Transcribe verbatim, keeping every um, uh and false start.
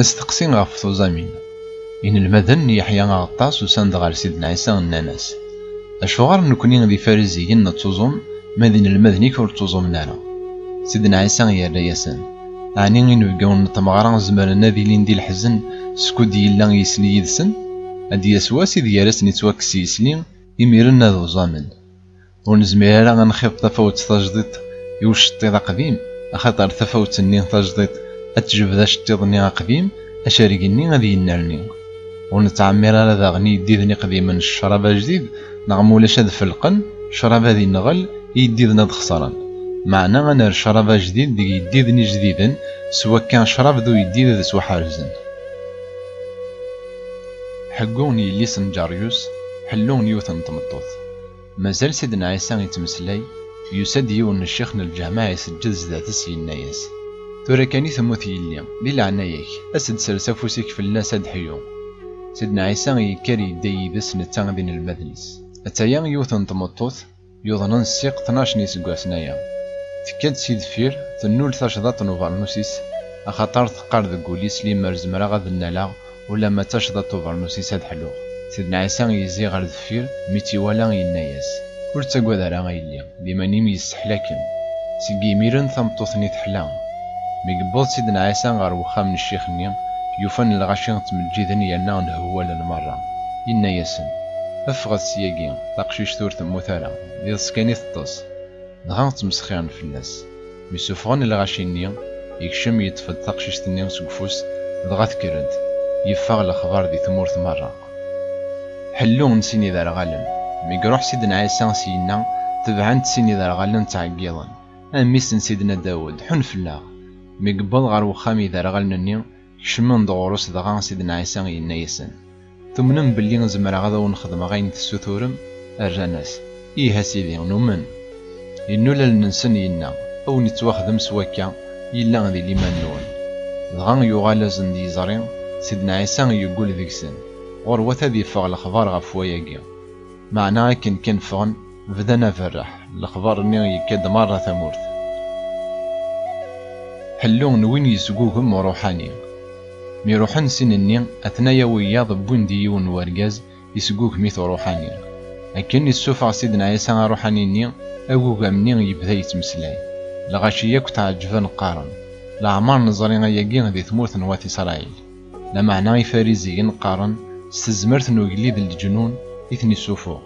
Asteqsi ɣef tuẓamin. Inelmaden n Yeḥya Aɣeṭṭas usan-d ɣer Sidna Ɛisa, nnan-as: "Acuɣer nekkni d Ifariziyen nettuẓum, ma d inelmaden-ik ur ttuẓumen ara?" Sidna Ɛisa yerra-yasen: "Ɛni inebgawen n tmeɣra zemren ad ilin di leḥzen skud yella yisli yid-sen? Ad d-yas wass ideg ara sen-ittwakkes yisli, imiren ad uẓamen." Ur nezmir ara ad nxiḍ tafawet tajdiṭ i uceṭṭiḍ aqdim, axaṭer tafawet-nni tajdiṭ ad tejbed aceṭṭiḍ-nni aqdim, acerg-nni ad yennerni. Ur nettɛemmir ara daɣen i yeddiden iqdimen ccrab ajdid, neɣ ma ulac ad felqen, ccrab ad inɣel, i yeddiden ad xeṣren. Meɛna ad nerr ccrab ajdid deg yeddiden ijdiden, s wakka ccrab d uyeddid ad sweḥrzen. Ḥeggu n yelli-s n Ǧaryus, ḥellu n yiwet n tmeṭṭut. Mazal Sidna Ɛisa yettmeslay, yusa-d yiwen n ccix n lǧameɛ iseǧǧed zdat-s, yenna-yas: "Tura kan i temmut yelli, di leɛnaya-k, as-d sers afus-ik fell-as ad ḥyu." Sidna Ɛisa yekker yedda yid-s netta d inelmaden-is. Attaya yiwet n tmeṭṭut yuḍnen ssiq tnac n yiseggasen aya. Tekka-d si deffir, tennul tacḍaṭ n ubernus-is, axaṭer teqqar deg wul-is: "Limer zemreɣ ad nnaleɣ ulamma d tacḍaṭ n ubernus-is ad ḥluɣ." Sidna Ɛisa yezzi ɣer deffir, mi tt-iwala yenna-yas: "Ur ttagad ara a yelli, liman-im yesseḥla-kem." Seg yimiren tameṭṭut-nni teḥla. Mi yewweḍ Sidna Ɛisa ɣer wexxam n ccix-nni, yufa-n lɣaci ttmeǧǧiden yerna nhewwalen merra. Yenna-yasen: "Ffɣet syagi, taqcict ur temmut ara, d iḍes kan i teṭṭes." Dɣa ttmesxiren fell-as. Mi suffɣen lɣaci-nni, yekcem yeṭṭef-d taqcict-nni seg ufus, dɣa tekker-d. Yeffeɣ lexbar di tmurt merra. Ḥellu n sin iderɣalen. Mi iruḥ Sidna Ɛisa syenna, tebɛen-t sin iderɣalen ttɛeggiḍen: "A mmi-s n Sidna Dawed, ḥun fell-aɣ!" Mi yewweḍ ɣer wexxam iderɣalen-nni, kecmen-d ɣur-s, dɣa Sidna Ɛisa yenna-yasen: "Tumnem belli zemreɣ ad awen-xedmeɣ ayen tessuturem?" Rran-as: "Ih a Sidi, numen." Yennul allen-nsen yenna: "A wen-ittwaxdem s wakka, yella di liman-nwen." Dɣa yuɣal-asen-d yeẓri, Sidna Ɛisa yeggul deg-sen. Ɣurwat ad yeffeɣ lexbar ɣef wayagi. Meɛna akken kan ffɣen, bdan aberreḥ, lexbar-nni yekka-d merra tamurt. Ḥellu n win yesgugem uṛuḥani. Mi ruḥen sin-nni, atnaya wiyaḍ wwin-d yiwen n wergaz, yesgugem-it uṛuḥani. Akken issufeɣ Sidna Ɛisa aṛuḥani-nni, agugam-nni yebda yettmeslay. Lɣaci yakk tɛeǧben qqaren: "Leɛmer neẓri ayagi di tmurt n wat Isṛayil." Lameɛna Ifariziyen qqaren: "S tezmert n ugellid n leǧnun i ten-issufuɣ."